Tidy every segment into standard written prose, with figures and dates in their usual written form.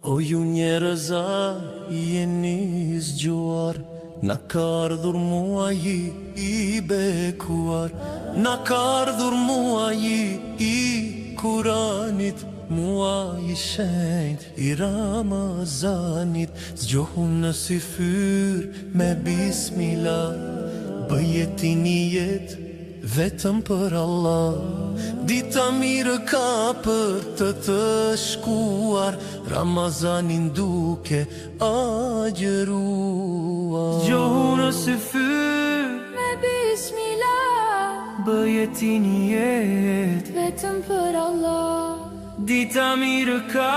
O ju njerëz a jeni zgjuar Na ka ardhur muaji i bekuar Na ka ardhur muaji i Kuranit Muaji i shenjtë i Ramazanit Zgjohu në syfyr me bismila Bëje ti nijet Vetëm për Allah Dita mirë ka për të të shkuar Ramazanin duke agjëruar. Zgjohu në syfyr Me bismila. Bëje ti nijet Vetëm për Allah. Dita mirë ka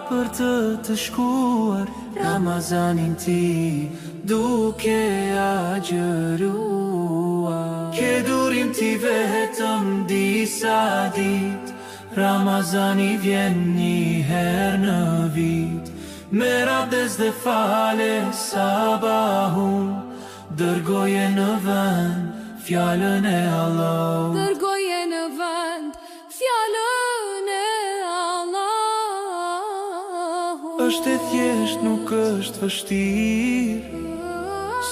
për të të shkuar Ramazanin ti duke agjëruar Ke durim ti vetëm disa ditë Ramazani vjen një herë në vit Merr abdes dhe fale sabahun Dërgoje në vend fjalën e Allahut. Dërgoje në vend fjalën e Allahut. Është e thjeshtë nuk është vështirë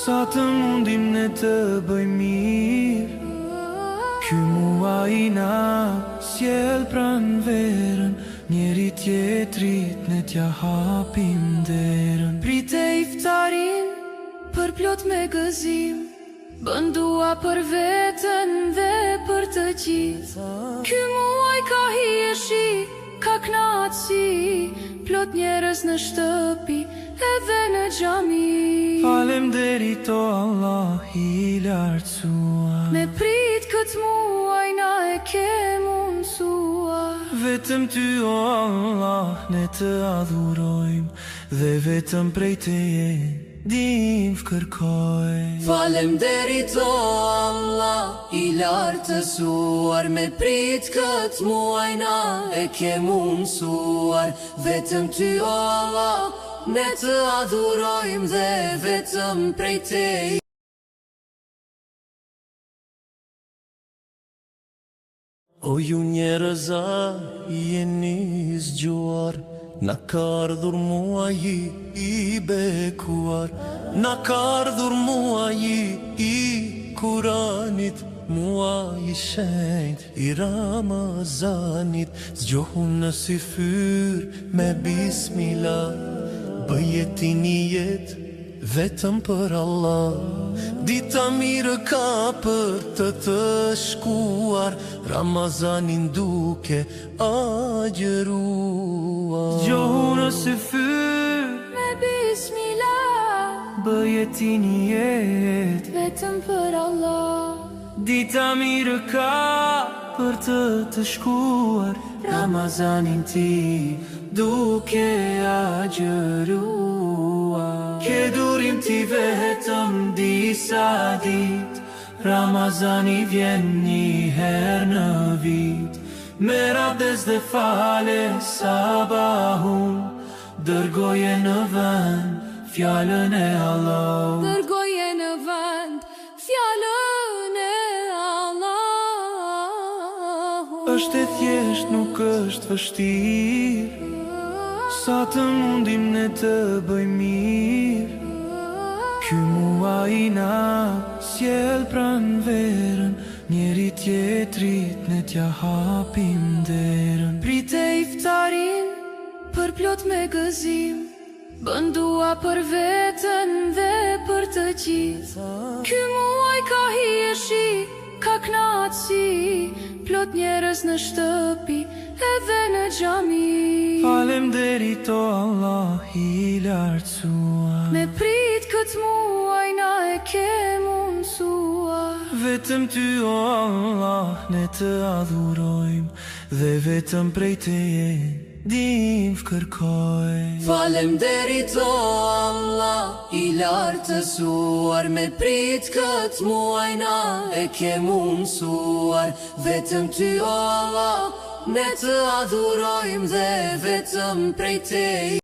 Sa të mundim ne të bëjmë mirë Ky muaj na sjell pranverën Njëri tjetrit ne t'ja hapim derën. Prite iftarin Përplot me gëzim, bën dua për veten dhe për të gjithë. Ky muaj ka hijeshi, ka knaqësi, plot njerëz në shtëpi edhe në xhami. Falemnderit o Allah i lartësuar. Me prit këtë muaj na e ke mundësuar. Vetëm ty o Allah ne të adhurojmë Dhe vetëm prej teje ndihmë kërkojmë. Falemnderit o Allah i lartësuar me prit këtë muaj na e ke mundësuar vetëm ty o Allah ne të adhurojmë dhe vetëm prej teje. O ju njerëz a jeni zgjuar Na ka ardhur muaji i bekuar Na ka ardhur muaji i Kuranit Muaji i shenjtë i Ramazanit Zgjohu në syfyr me bismila Bëje ti nijet Vetëm për Allah Dita mirë ka për të të shkuar Ramazanin duke agjëruar. Zgjohu në syfyr Me bismila. Bëje ti nijet Vetëm për Allah. Dita mirë ka për të të shkuar Ramazanin ti duke agjëruar Ke durim ti vetëm disa ditë Ramazani vjen një herë në vit Merr abdes dhe fale sabahun Dërgoje në vend fjalën e Allahut. Dërgoje në vend Fjalën e Allahut. Është e thjeshtë nuk është vështirë Sa të mundim ne të bëjmë mirë Ky muaj na sjell pranverën Njëri tjetrit ne t'ja hapim derën. Prite iftarin përplot me gëzim. Bën dua për veten dhe për të gjithë. Ky muaj ka hijeshi, ka knaqësi, plot njerëz në shtëpi edhe në xhami. Falemnderit o Allah i lartësuar. Me prit këtë muaj na e ke mundësuar. Vetëm ty o Allah ne të adhurojmë dhe vetëm prej teje Ndihmë kërkoj. Falemnderit o Allah i lartësuar me prit këtë muaj na e ke mundësuar vetëm ty o Allah ne të adhurojmë dhe vetëm prej teje.